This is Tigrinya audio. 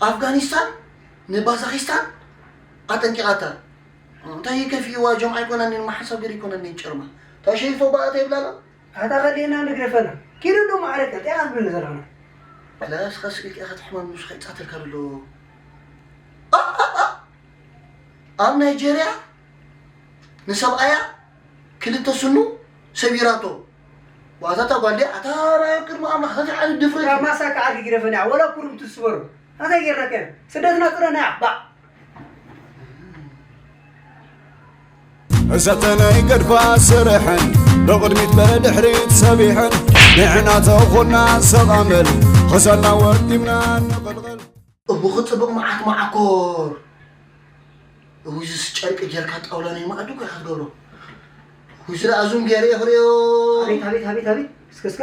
ኣፍጋኒስታን ንባዛኺስታን ኣጠንቂቓታ። እንታይ ከፊእዋ? ጆም ኣይኮነንን፣ ሓሳብ ገይሩ ኣይኮነንን ጭርማ። ታሸይፎ በኣተ ይብላላ። ኣታ ከሊእና ንግደፈና። ኪዱ ዶ ማዕረከ እንታይ ኣትብል ዘለና? ላስ ኸስ ኢልካ ኢኻ ትሕመም፣ ንሱ ከይጻተልካ ዘሎ። ኣ፣ ኣ፣ ኣ። ኣብ ናይጄርያ ንሰብኣያ ክልተ ስኑ ሰቢራቶ። ዋዛታ ጓል ድያ? ኣታ ራዮ ቅድሚ ኣምላኽ፣ እንታይ ዓይነት ድፍረት እዩ? ማሳ ከዓ ግግደፈና፣ ወላ ኩርምቱ ስበሩ። ኣታ ጌርና ከ ስደትና ጥረና፣ ባዕ። እዛ ተነይ ገድፋ ስርሐን ብቕድሚት ብድሕሪት ሰቢሐን ንሕና ተኾና ሰቓመል ኽሳና ወዲምና ንቕልቕል። እቡ ክጽብቕ መዓት መዓኮር። እቡ ዝስ ጨርቂ ጀርካ ጣውላ ናይ መኣዲ እኮ ኢኻ ትገብሮ። እቡ ዝረኣ ዙም ገይረ እየ ክርእዮ። ኣቤት ኣቤት ኣቤት ኣቤት እስከ እስከ